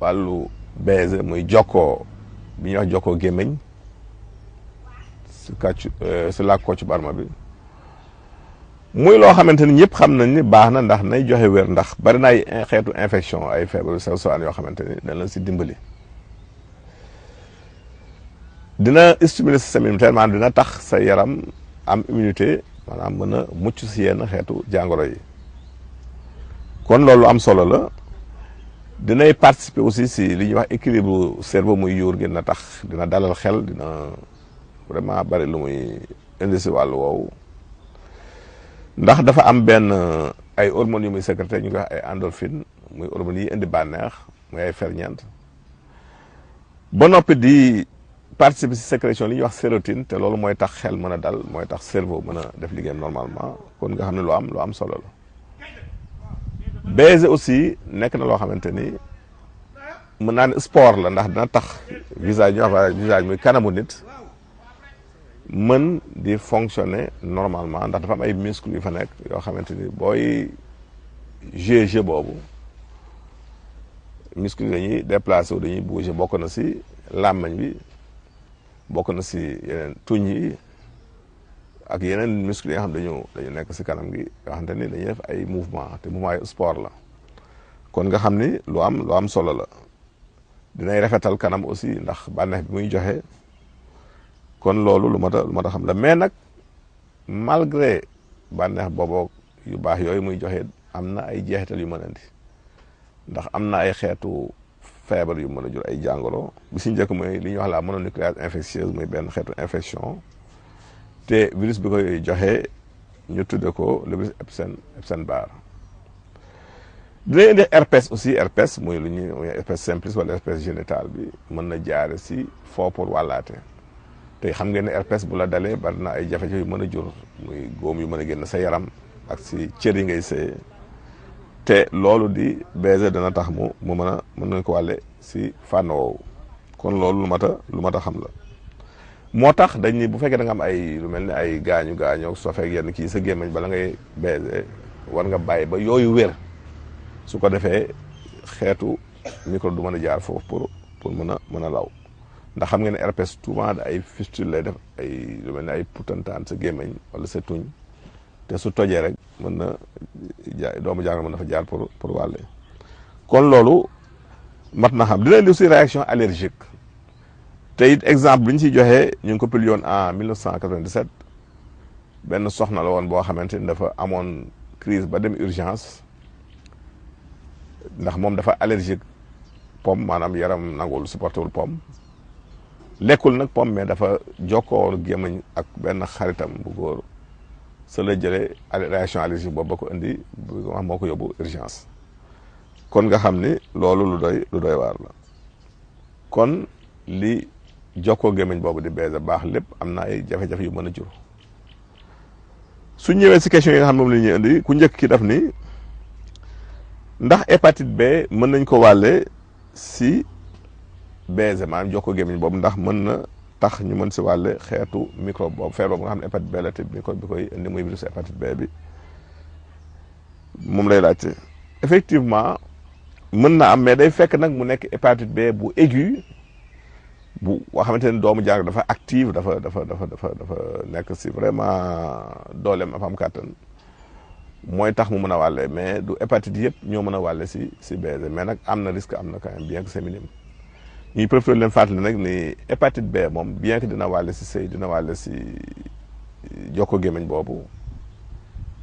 wàllu baiser muy jokkoo bi ñuy wax jokkoo gémmiñ si làkk Kocc Barma bi muy loo xamante ni ñëpp xam nañ ni baax na ndax nay joxe wér ndax bari na ay xeetu infection ay feebaru sew sewaan yoo xamante ni dañ la si dimbali. dina stimuler système immunitaire maanaam dina tax sa yaram am immunité maanaam mën a mucc si yenn xeetu jàngoro yi kon loolu am solo la. dinay participer aussi si li ñuy wax équilibre cerveau muy yuur gi na tax dina dalal xel dina vraiment bari lu muy indi si wàllu woowu ndax dafa am benn ay hormones yu muy sécrété ñu koy wax ay endorphine muy hormones yi indi bànneex muy ay ferñeent ba noppi di participer si sécrétion li ñuy wax sérotonine te loolu mooy tax xel mën a dal mooy tax cerveau mën a def liggéeyam normalement kon nga xam ne lu am solo la. baiser aussi nekk na loo xamante ni mën naa ne sport la ndax dina tax visage ñu wax visage muy kanamu nit mën di fonctionner normalement ndax dafa am ay muscles yu fa nekk yoo xamante ni booy jeu boobu muscles yi dañuy déplacé wu dañuy bouger bokk na si làmmiñ bi bokk na si yeneen tuñ yi ak yeneen muscles yi nga xam dañu nekk si kanam gi nga xamante ni dañuy def ay mouvement te mouvement yi sport la kon nga xam ni lu am solo la dinay rafetal kanam aussi ndax bànneex bi muy joxe kon loolu lu mat a xam la mais nag malgré bànneex booboo yu baax yooyu muy joxe am na ay jeexital yu mën a indi ndax am na ay xeetu feebar yu mën a jur ay jàngoro bi si njëkk mooy li ñuy wax la mononucléose infectieuse muy benn xeetu infection te virus bi koy joxe ñu tudde ko le virus Epstein-Barr dina indi herpès aussi herpès muy lu ñuy herpès simple wala herpès génital bi mën na jaare si foo pour wàllaate te xam ngeen ne herpès bu la dalee bari na ay jafe-jafe yu mën a jur muy góom yu mën a génn sa yaram ak si cër yi ngay sëye te loolu di baiser dana tax mën nañ ko wàlle si fànn woowu kon loolu lu mat a xam la moo tax dañ ni bu fekkee da nga am ay lu mel ni ay gaañoo soo fekk yenn kii sa gémmiñ bala ngay baiser war nga bàyyi ba yooyu wér su ko defee xeetu micro du mën a jaar foofu pour mën a law ndax xam nga ne herpès souvent da ay fistule lay def ay lu mel ni ay putantaan sa gémmiñ wala sa tuñ te su tojee rek mën na doomu jàngoro mën na fa jaar pour wàlle kon loolu mat na xam dina indi aussi réaction allergique te it exemple bi ñu ciy joxee ñu ngi ko publié woon en 1997 benn soxna la woon boo xamante ni dafa amoon crise ba dem urgence ndax moom dafa allergique pomme maanaam yaram nangul supporté wul pomme lekkul nag pomme mais dafa jokkoo gémmiñ ak benn xaritam bu góor sa la jëlee réaction allergique boobu ba ko indi bu wax moo ko yóbbu urgence kon nga xam ni loolu lu doy waar la kon li jokkoo gémmiñ boobu di baiser baax lépp am na ay jafe-jafe yu mën a jur su ñëwee si question yi nga xam moom la ñuy indi ku njëkk ki daf ni ndax hépatite B mën nañ ko wàlle si baiser maanaam jokkoo gémmiñ boobu ndax mën na tax ñu mën si wàlle xeetu microbe boobu feebar boobu nga xam ne hépatite B la te microbe bi koy indi muy virus hépatite B bi moom lay laajte effectivement mën na am mais day fekk nag mu nekk hépatite B bu aigu bu nga xamante ne doomu jàng dafa active dafa nekk si vraiment dooleem am kàttan mooy tax mu mën a wàlle mais du hépatite yëpp ñoo mën a wàlle si baiser mais nag am na risque am na quand même bien que c'est minime ñuy profité leen fàttali nag ni hépatite B moom bien que dina wàlle si sëy dina wàlle si jokko gémmiñ boobu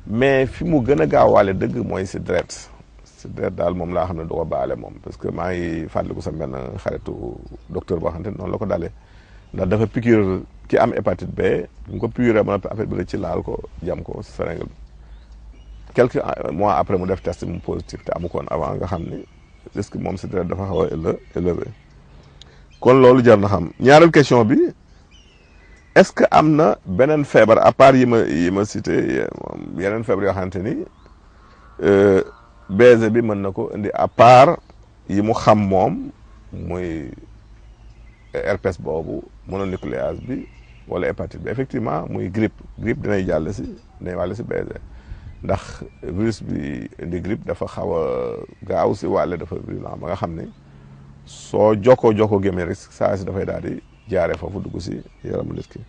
mais fi mu gën a gaaw wàlle dëgg mooy si deret daal moom laa xam ne du ko baale moom parce que maa ngi fàttaliku sa benn xaritu docteur boo xamante ne noonu la ko dalee ndax dafa piqûre ki am hépatite B bu ko piqûre mën a affaire bi la ci laal ko jam ko seringue bi quelques mois après mu def test mu positif te amu koon avant nga xam ni risque moom si deret dafa xaw a élevé kon loolu jar na xam ñaareel question bi est-ce que am na beneen feebar à part yi ma cité yeneen feebar yoo xamante ni baiser bi mën na ko indi à part yi mu xam moom muy herpès boobu mononucléase bi wala hépatite bi effectivement muy grippe dinay wàll si baiser ndax virus bi indi grippe dafa xaw a gaaw si wàlle dafa virulent ba nga xam ne soo jokkoo gémme rek saa si dafay daal di jaaree foofu dugg si yaramu nit ki